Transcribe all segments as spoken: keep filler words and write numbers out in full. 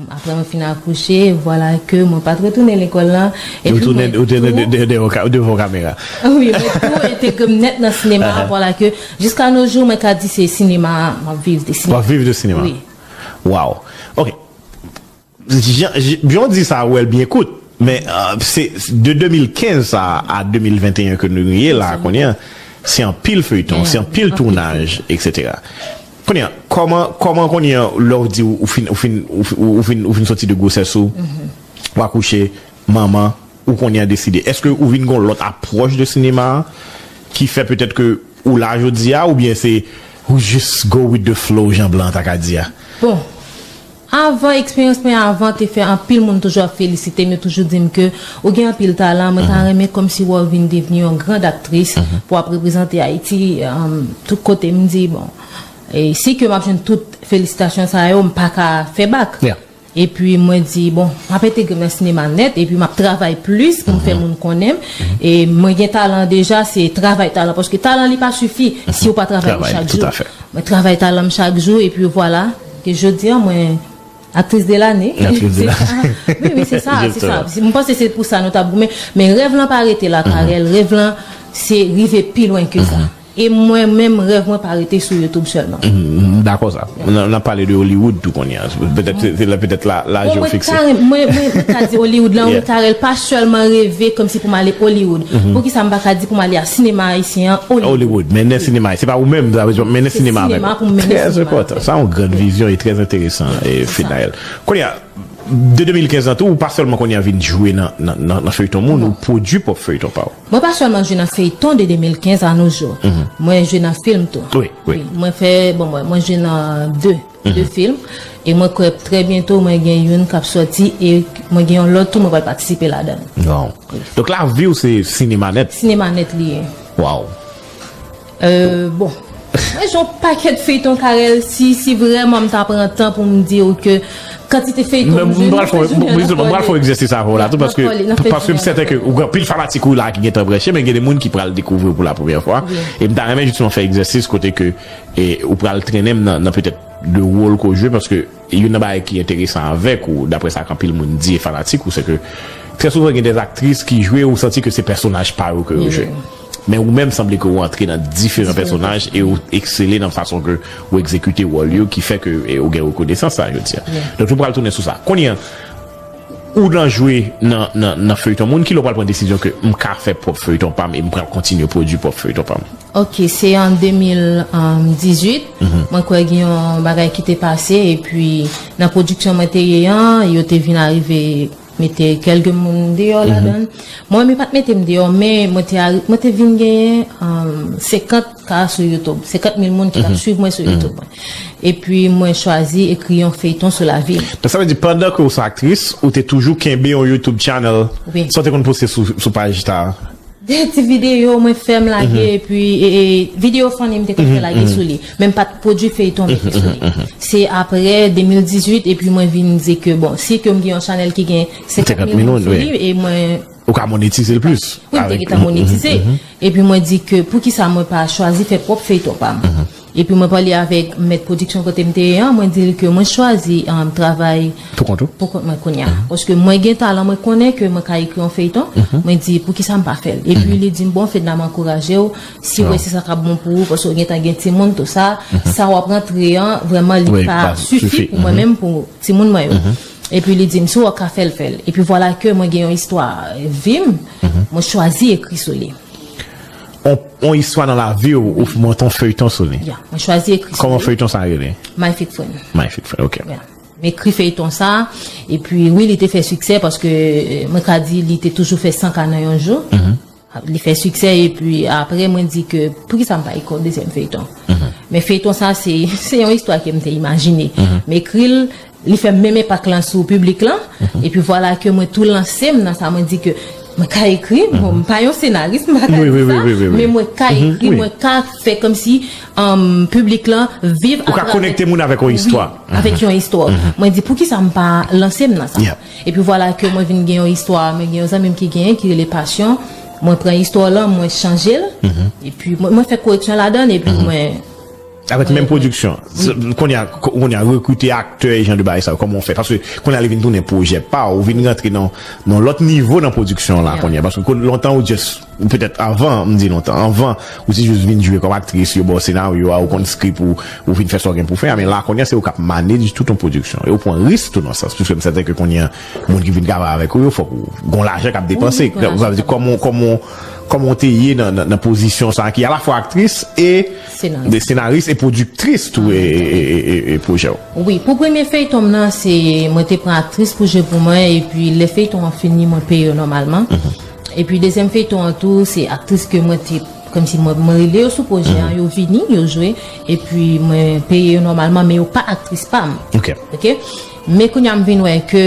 Apre mwen fin akouche, vwala ke mwen pa t retounen lekòl lan. Epi mwen tou, devan kamera. Wi, mwen tou entegre m nèt nan sinema. Vwala ke jiska no jou, mwen ka di se sinema, m ap viv de sinema. W ap viv de sinema. Wi. Wow. Ok. Jan w di sa, wè l byen kout. Men se de de mil kenz sa a de mil venteyen ke nou ye la kounye a, se anpil feyton, se anpil tounaj, etsetera. Kounye a, kòman, kòman kounye a, lè w di ou fin, ou fin, ou fin, ou fin, ou fin soti de gwosès ou, w akouche, manman, ou kounye a deside. Èske ou vin gon lòt apwòch de sinema a ki fè petèt ke ou la jodi a, oubyen se ou jis go with the flow, jan blan an ta ka di a? Bon, avan, eksperyans mwen avan te fè anpil moun toujou ap felisite m, yo toujou di m ke ou gen anpil talan, mwen ta renmen kòmsi wè w vin devni yon grand aktris pou w ap reprezante Ayiti, um, tout kote. M di, bon, e si ke m ap jwenn tout felisitasyon sa yo, m pa ka fè bak. Epi mwen di, bon, m ap entegre m nan sinema nèt, epi m ap travay plis pou m fè moun konnen m. E mwen gen talan deja, se travay talan, paske talan li pa sifi si ou pa travay li chak jou. Mwen travay talan m chak jou, epi vwala, ke jodi a, mwen aktris de lane. Aktris de lane. Wi, wi, se sa, se sa. M panse se pou sa nou t ap goumen. Men rèv lan pa rete la, Carel. Rèv lan, se rive pi lwen ke sa. E mwen menm, rèv mwen pa rete sou YouTube sèlman. M dakò sa. N ap pale de Hollywood tou kounye a. Petèt se la, petèt la, la je w fikse. Mwen, mwen ka di Hollywood lan, wi, Carel, pa sèlman reve kòmsi pou m ale Hollywood. Poukisa m pa ka di pou m ale a sinema ayisyen an Hollywood? Hollywood, men nan sinema, se pa ou menm, sa vle di w ap mennen sinema avèk ou. Trè enpòtan. Sa yon gran vizyon e trè enteresan, Fenaelle. Kounye a, de de mil kenz lan tou, ou pa sèlman kounye a vin jwe nan, nan, nan, nan feyton moun, ou pwodui pwòp feyton pa w. Mwen pa sèlman jwe nan feyton de de mil kenz a no jou. Mwen jwe nan fim tou. Wi, wi. Mwen fè, bon, mwen, mwen jwe nan de, de fim. E mwen kwè trè byento mwen gen youn k ap sòti e mwen gen yon lòt tou mwen pral patisipe ladan l. Wow. Donk lavi w se sinema nèt? Sinema nèt li ye. Wow. Euh, bon. Mwen jwe yon pakèt feyton, Carel, si, si vrèman m ta pran tan pou m di w ke kantite feyton m jwe, m pral fè yon egzèsis avè w la tou, paske, paske m sèten ke ou gen anpil fanatik ou la ki gentan branche, men gen de moun ki pral dekouvri w pou la premyè fwa. E m ta renmen jisteman fè egzèsis kote ke, e, ou pral trennen m nan, nan petèt de wòl ke w jwe, paske youn nan bagay ki enteresan avèk ou, daprè sa k anpil moun di e fanatik ou, se ke trè souvan gen de aktris ki jwe, ou santi ke se pèsonaj pa yo ke yo jwe. Men ou menm sanble ke ou antre nan diferan pèsonaj e ou eksele nan fason ke ou egzekite wòl yo ki fè ke, e, ou gen rekonesans sa jodi a. Donk nou pral tounen sou sa. Kounye a, ou nan jwe nan, nan, nan feyton moun, kilè w pral pran desizyon ke m ka fè pwòp feyton pa m e m pral kontinye pwodui pwòp feyton pa m? Ok, se an de mil dizuit, mwen kwè gen yon bagay ki te pase, epi nan pwodiksyon mwen te ye an, yo te vin arive mete kèlke moun deyò ladan l. Mwen menm, yo pa t mete m deyò, men mwen te, mwen te vin genyen, um, senkant K sou YouTube, senkant mil moun ki t ap swiv mwen sou YouTube mwen. Epi mwen chwazi ekri yon feyton sou lavi m. Donk sa vle di, pandan ke w se aktris, ou te toujou kenbe yon YouTube channel, sa w te konn poste sou, sou paj ta a? De ti videyo mwen fè m lage, epi, e, e, videyo funny m te konn fè lage sou li. Men m pa t pwodui feyton mete sou li. Se aprè de mil dizuit, epi mwen vin di ke, bon, si ke m gen yon channel ki gen senkant mil moun sou li, e mwen Ou ka monetize l plis. Wi, m te gentan monetize. Epi mwen di ke poukisa mwen pa chwazi fè pwòp feyton pa m. Epi mwen pale avèk mèt pwodiksyon kote m te ye an, mwen di l ke mwen chwazi, um, travay pou kont mwen kounye a. Paske mwen gen talan, mwen konnen ke mwen ka ekri yon feyton. Mwen di, poukisa m pa fè l? Epi li di m, bon, Fedna, m ankouraje w. Si w wè se sa k ap bon pou ou, paske w gentan gen timoun, tou sa, sa w ap rantre an, vrèman, li pa sifi pou mwen menm, pou timoun mwen yo. Epi li di m, si w ka fè l, fè l. Epi vwala ke mwen gen yon istwa vi m, mwen chwazi ekri sou li. On, on istwa nan lavi w, ou monte on feyton sou li. Ya, mwen chwazi ekri sou li. Kòman feyton sa a rele? My Fake Friend. My Fake Friend, ok. Ya. M ekri feyton sa, epi wi, li te fè siksè, paske, eh, mwen ka di li te toujou fè san ka nan yon jou. Li fè siksè, epi apre, mwen di ke, poukisa m pa ekri yon dezyèm feyton? Men feyton sa, se, se yon istwa ke m te imajine. M ekri l, li fè menm enpak lan sou piblik lan, epi vwala ke mwen tou lanse m nan sa, mwen di ke mwen ka ekri, bon, m pa yon senaris, m pa ka di sa, men mwen ka ekri, mwen ka fè kòmsi, um, piblik lan viv atravè. Ou ka konekte moun avèk yon istwa. Avèk yon istwa. Mwen di, poukisa m pa lanse m nan sa? Epi vwala ke mwen vin gen yon istwa, mwen gen yon zanmi m ki genyen, ki rele Passion. Mwen pran istwa lan, mwen chanje l. Epi mwen, mwen fè koreksyon ladan l, epi mwen Avèk menm pwodiksyon. Kounye a, kounye a, rekrite aktè e jan de bagay sa yo, kòman w fè? Paske kounye a li vin tounen pwojè pa w, ou vin rantre nan, nan lòt nivo nan pwodiksyon la kounye a. Paske lontan ou just, petèt avan, m di lontan, avan, ou te just vin jwe kòm aktris, yo ba w senaryo a, ou konn script ou, ou vin fè sa w gen pou fè a, men la kounye a se ou k ap manage tout yon pwodiksyon. E ou pran risk tou nan sans, piske m sèten ke kounye a, moun ki vin travay avèk ou yo, fòk ou gon lajan k ap depanse. Sa vle di kòman, kòman, kòman w te ye nan, nan, nan pozisyon sa a ki alafwa aktris e de senaris e pwodiktris tou e, e, e, e, e pwojè w. Wi, pou premye feyton m nan, se mwen te pran aktris pou jwe pou mwen, epi lè feyton an fini, mwen peye yo nòmalman. Epi dezyèm feyton an tou, se aktris ke mwen te, kòmsi mwen, mwen rele yo sou pwojè an, yo vini, yo jwe, epi mwen peye yo nòmalman, men yo pa aktris pa m. Ok. Men kounye a m vin wè ke,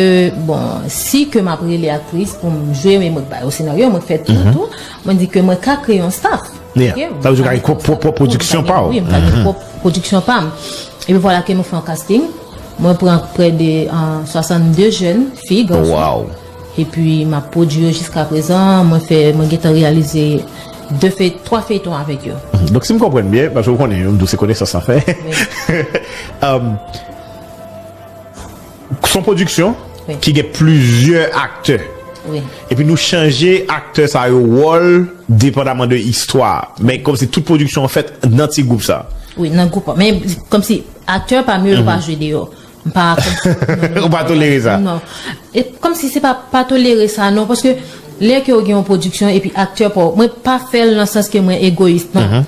bon, si ke m ap rele aktris pou m jwe, men mwen ba yo senaryo, mwen fè tout, tout, mwen di ke mwen ka kreye yon staff. Yeah. Sa vle di ou ka gen pwòp, pwòp, pwòp pwodiksyon pa w. Wi, m ka gen pwòp pwodiksyon pa m. Epi vwala ke nou fè yon casting. Mwen pran prè de, euh, swasannde jèn fi, gason. Wow. Epi m ap pwodui yo jiska prezan, mwen fè, mwen gentan reyalize de fey-, twa feyton avèk yo. Donk si m konprann byen, paske ou konnen, yo m di w se konesans sa fè. Um, se yon pwodiksyon ki gen plizyè aktè. Wi. Epi nou chanje aktè sa yo wòl depandaman de istwa. Men kòmsi tout pwodiksyon an fèt nan ti gwoup sa. Wi, nan gwoup la. Men kòmsi aktè pa m yo, yo pa jwe deyò. M pa kòmsi, non, non, ou pa tolere sa? Non. E kòmsi se pa, pa tolere sa, non, paske lè ke w gen yon pwodiksyon epi aktè pa w, mwen pa fè l nan sans ke mwen egoyis, non.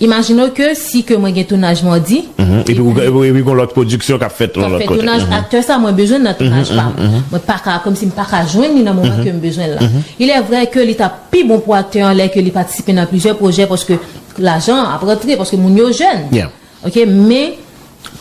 Imajine w ke si ke mwen gen tounaj madi, epi ou, epi, epi gon lòt pwodiksyon k ap fèt yon lòt kote. Tounaj, aktè sa mwen bezwen nan tounaj pa m. Mwen pa ka, kòmsi m pa ka jwenn li nan moman ke m bezwen l la. Il est vrai ke li t ap pi bon pou aktè an lè ke li patisipe nan plizyè pwojè, paske lajan ap rantre, paske moun yo jèn. Ok, men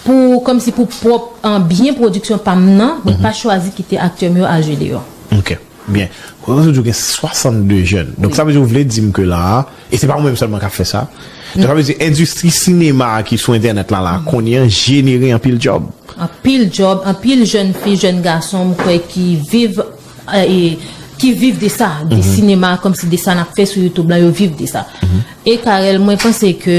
pou, kòmsi pou pwòp, an, byen pwodiksyon pa m nan, mwen pa chwazi kite aktè m yo al jwe deyò. Ok, byen. Ou di w gen swasannde jèn. Donk sa vle di ou vle di m ke la a, e se pa ou menm sèlman k ap fè sa. Donk sa vle di endistri sinema a ki sou entènèt la, la, kounye a jenere anpil djòb. Anpil djòb, anpil jèn fi, jèn gason, m kwè ki viv, euh, e, ki viv de sa, de sinema, kòmsi de sa n ap fè sou YouTube la, yo viv de sa. E Carel, mwen panse ke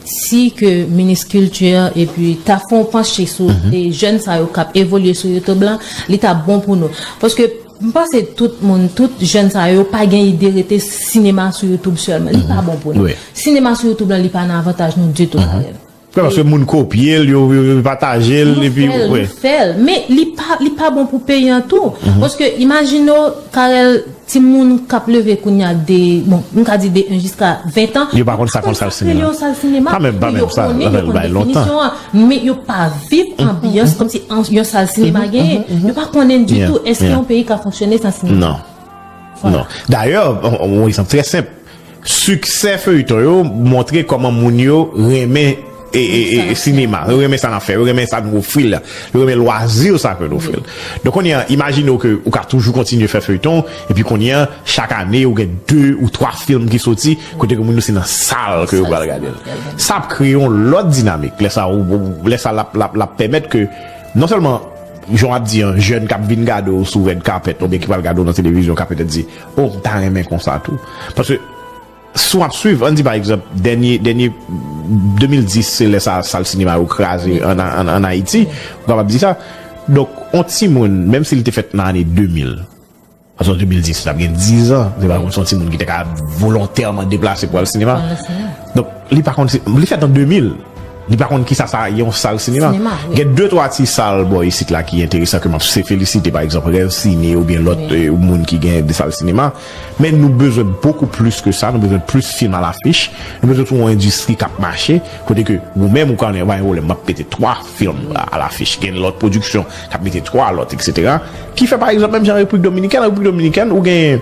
si ke minis kilti epi ta fè yon panche sou e jèn sa yo k ap evolye sou YouTube la, li ta bon pou nou. Paske m panse tout moun, tout jèn sa yo pa gen ide rete sinema sou YouTube sèlman. Li pa bon pou nou. Wi. Sinema sou YouTube la, li pa nan avantaj nou ditou, Carel. Wi, paske moun kopye l, yo, yo, yo pataje l, epi, nou fè l, nou fè l. Men li pa, li pa bon pou peyi an tou. Paske imajine w, Carel, timoun k ap leve kounye a de, bon, m ka di de en jiska ven tan, yo pa konn sa k yon sal sinema. Pa menm, pa menm sa, sa fè l bay lontan. Men yo pa viv anbyans kòmsi an, yon sal sinema genyen. Yo pa konnen ditou èske yon peyi ka fonksyone san sinema. Non. Non. Dayè, on, on, yon egzanp trè senp. Siksè feyton yo montre kòman moun yo renmen e, e, e, e sinema, yo renmen sa n ap fè, yo renmen sa nou ofri l la, yo renmen lwazi sa ke nou ofri l. Donk kounye a, imajine w ke ou ka toujou kontinye fè feyton, epi kounye a, chak ane, ou gen de ou twa fim ki soti, kote ke moun yo se nan sal ke yo pral gade l. Sa ap kreye yon lòt dinamik. Lè sa, ou, ou, lè sa l ap, l ap, l ap pèmèt ke, non sèlman, jan w ap di an, jèn k ap vin gade w sou red carpet, oubyen ki pral gade w nan televizyon, ka petèt di, "Oh, m ta renmen konsa tou." Paske, si w ap swiv, ann di pa egzanp, dènye, dènye de mil dis, se lè sa, sal sinema yo kraze an, an, an Ayiti, ou kapab di sa. Donk, on timoun, menm si li te fèt nan ane de mil, paske an de mil dis, l ap gen diz an, se pa kòm se on timoun ki te ka volontèman deplase pou al sinema. Donk, li pa konn si, li fèt an de mil, li pa konn kisa sa ye yon sal sinema. Gen de twa ti sal bò isit la ki enteresan ke m ap se felisite, pa egzanp, Rêve Ciné oubyen lòt, eh, moun ki gen de sal sinema. Men nou bezwen bokou plis ke sa, nou bezwen plis fim alafich, nou bezwen tou yon endistri k ap mache, kote ke ou menm ou ka di, "Pa gen pwoblèm, m ap mete twa fim alafich." Gen lòt pwodiksyon k ap mete twa lòt, etsetera. Ki fè, pa egzanp, menm jan Repiblik Dominikèn, Repiblik Dominikèn, ou gen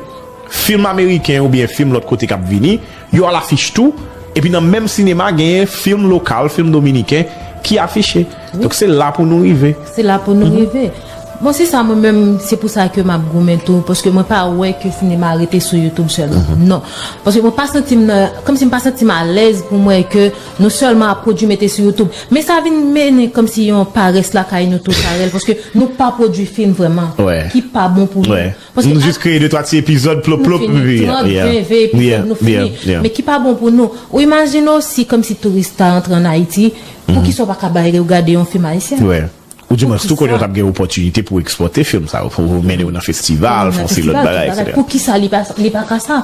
fim ameriken oubyen fim lòt kote k ap vini, yo alafich tou, epi nan menm sinema, genyen fim lokal, fim dominiken ki afiche. Donk, se la pou nou rive. Se la pou nou rive. Bon, se sa, mwen menm, se pou sa ke m ap goumen tou, paske mwen pa wè ke sinema rete sou YouTube sèlman. Non. Paske mwen pa santi m nan, kòmsi m pa santi m alèz pou m wè ke nou sèlman ap pwodui mete sou YouTube. Men sa vin mennen kòmsi yon parès lakay nou tou, Carel, paske nou pa pwodui fim vrèman, ki pa bon pou nou. Paske nou jis kreye de twa ti epizòd, plop, plop, epi trant, ven, ven epizòd, nou fini. Men ki pa bon pou nou. Ou imajine w si kòmsi touris ta antre ann Ayiti, poukisa w pa ka bay yo gade yon fim ayisyen? Ou di mwens tou konnen w t ap gen opòtinite pou w ekspòte fim sa yo, pou w mennen yo nan festival, fè yon seri lòt bagay, etsetera. Poukisa li pa, li pa ka sa?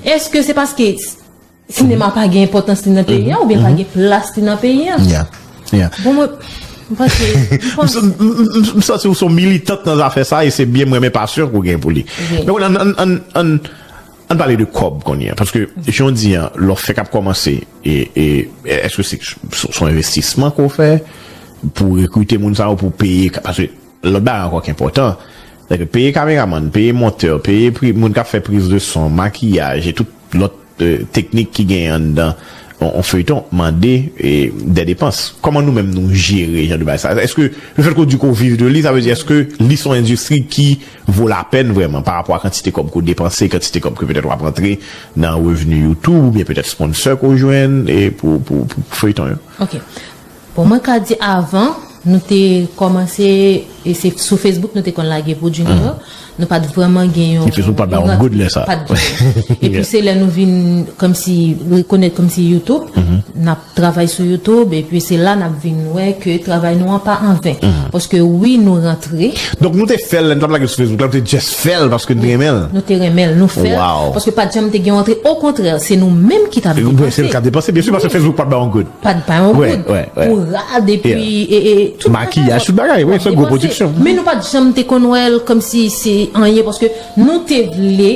Èske se paske sinema pa gen enpòtans li nan peyi a, oubyen pa gen plas li nan peyi a? Bon, mwen, m panse, m panse. M santi w se yon militant nan zafè sa, e se byen m renmen pasyon ke w gen pou li. Men ann, ann, ann, ann, ann pale de kòb kounye a, paske jan w di an, lè w fèk ap kòmanse, e, e, èske se, se, se yon envestisman ke w fè pou rekrite moun sa yo, pou peye, paske lòt bagay ankò ki enpòtan, sèke peye kameramann, peye montè, peye pri, moun k ap fè priz de son, makiyaj, e tout lòt, e, teknik ki genyen anndan on, on feyton, mande, e, dè depans. Kòman nou menm nou jere jan de bagay sa? Èske lefètke w di ke w viv de li, sa vle di èske li se yon endistri ki vo lapèn vrèman parapò a kantite kòb ke w depanse, kantite kòb ke petèt w ap rantre nan revni YouTube, oubyen petèt sponsor ke w jwenn, e pou, pou, pou, pou feyton yo? Ok. Bon, mwen ka di avan, nou te kòmanse, e se sou Facebook nou te konn lage pwodui nou yo. Nou pa t vrèman gen yon... E Facebook pa t ba yon goud lè sa. Pa t gen. Epi se lè nou vin kòmsi rekonèt kòmsi YouTube, n ap travay sou YouTube, epi se la n ap vin wè ke travay nou an pa anven. Paske wi, nou rantre. Donk nou te fè l, lè n t ap lage sou Facebook la, nou te just fè l paske n te renmen l. Nou te renmen l, nou fè l. Paske pa t janm te gen yon antre. Okontrè, se nou menm ki t ap depanse. Se l k ap depanse, byen si, paske Facebook pa t ba yon goud. Pa t ba yon goud. Pou rad, epi, e, e, tout bagay. Makiyaj, tout bagay, wi, se gwo pwodiksyon. Men nou pa t janm te konn wè l kòmsi se anyen, paske nou te vle,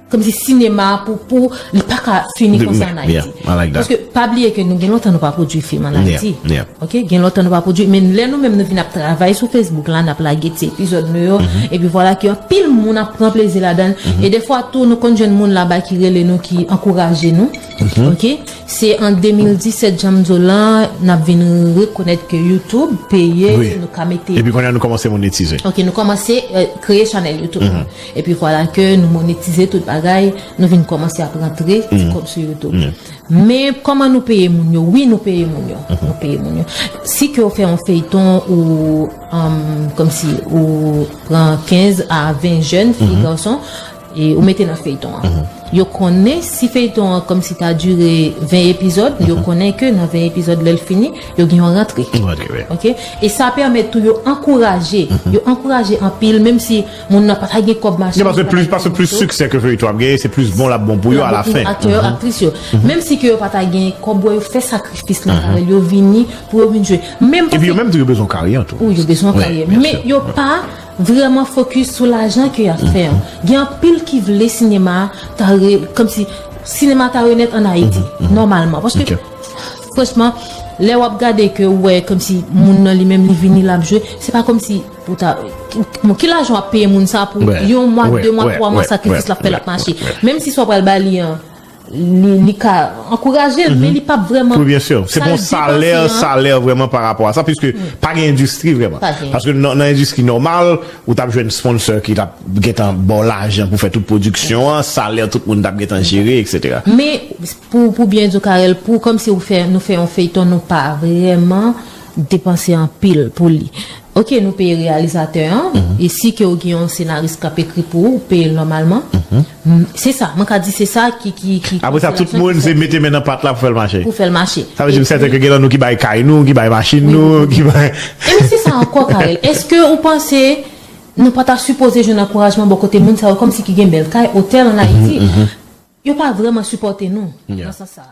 kòmsi sinema pou, pou, li pa ka fini konsa ann Ayiti. Paske pa bliye ke nou gen lontan nou pa pwodui fim ann Ayiti. Ok, gen lontan nou pa pwodui, men lè nou menm nou vin ap travay sou Facebook la, n ap lage ti epizòd nou yo, epi vwala ke anpil moun ap pran plezi ladan l. E defwa tou, nou konn jwenn moun laba ki rele nou, ki ankouraje nou. Ok, se an de mil disèt, jan m di w lan, n ap vin rekonèt ke YouTube peye, nou ka mete... Epi kounye a nou kòmanse monetize. Ok, nou kòmanse, e, kreye chanèl YouTube. Epi vwala ke nou monetize tout bagay, nou vin kòmanse ap rantre ti kòb sou YouTube. Men kòman nou peye moun yo? Wi, nou peye moun yo. Nou peye moun yo. Si ke w fè yon feyton ou, um, kòmsi ou pran kenz a ven jèn, fi, gason, e ou mete nan feyton an. Yo konnen si feyton an kòmsi ta dire ven epizòd, yo konnen ke nan ven epizòd, lè l fini, yo gen yon rantre. Yon rantre, wi. Ok? E sa pèmèt tou yo ankouraje, yo ankouraje anpil, menm si moun nan pa ta gen kòb mache. Paske plis, paske plis siksè ke feyton ap genyen, se plis bon l ap bon pou yo alafen. Aktè yo, aktris yo. Menm si ke yo pa ta gen kòb, yo fè sakrifis la, yo vini pou yo vin jwe. Menm... Epi yo menm tou yo bezwen karyè tou. Wi, yo bezwen karyè. Men yo pa vrèman fokis sou lajan ke y ap fè an. Gen anpil ki vle sinema ta re-, kòmsi sinema ta renèt ann Ayiti, nòmalman. Paske, franchman, lè w ap gade ke w wè kòmsi moun nan li menm li vini, l ap jwe, se pa kòmsi pou ta, bon, ki lajan w ap peye moun sa pou yon mwa, de mwa, twa mwa, sakrifis l ap fè, l ap mache. Menm si sa w pral ba li an, li, li ka ankouraje l, men li p ap vrèman... Wi, byen si. Se pa yon salè, salè vrèman pa rapò a sa, piske pa gen endistri vrèman. Paske nan, nan endistri nòmal, ou t ap jwenn sponsor ki t ap gentan ba w lajan pou fè tout pwodiksyon an, salè tout moun t ap gentan jere, etsetera. Men, pou, pou byen di w, Carel, pou kòmsi ou fè, nou fè yon feyton, nou pa vrèman depanse anpil pou li. Ok, nou peye reyalizatè an, e si ke w gen yon senaris k ap ekri pou ou, ou peye l nòmalman. Se sa, mwen ka di se sa ki, ki, ki... Apre sa, tout moun se mete men nan pat la pou fè l mache. Pou fè l mache. Sa vle di m sèten ke gen nan nou ki bay kay nou, ki bay machin nou, ki bay... E men se sa ankò, Carel. Èske ou panse nou pa ta sipoze jwenn ankourajman bò kote moun sa yo, kòmsi ki gen bèl kay, otèl ann Ayiti? Yo pa vrèman sipòte nou nan sans sa.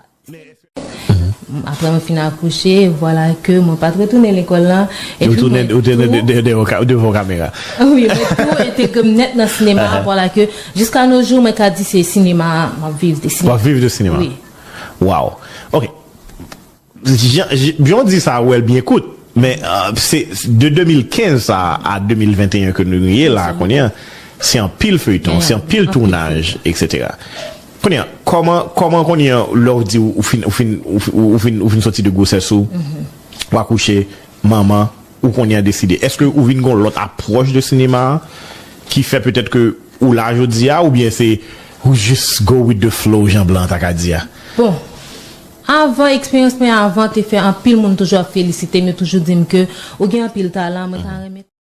Apre mwen fin akouche, vwala ke mwen pa t retounen lekòl lan. Epi mwen tou... Ou tounen devan kamera. Wi, mwen tou entegre m nèt nan sinema a, vwala ke jiska no jou, mwen ka di se sinema a, m ap viv de sinema. W ap viv de sinema. Wi. Waw. Ok. Jan, jan, jan w di sa, w wè l byen kout. Men, e, se, se de de mil kenz sa a de mil venteyen ke nou ye la, kounye a, se anpil feyton, se anpil tounaj, etsetera. Kounye a, kòman, kòman kounye a, lè w di ou, ou fin, ou fin, ou fin, ou fin, ou fin soti de gwosès ou, w akouche, manman, ou konnen an deside? Èske ou vin gon lòt apwòch de sinema a ki fè petèt ke ou la jodi a, oubyen se ou just go with the flow, jan blan an ta ka di a? Bon, avan eksperyans mwen avan te fè anpil moun toujou ap felisite m, yo toujou di m ke ou gen anpil talan, mwen ta renmen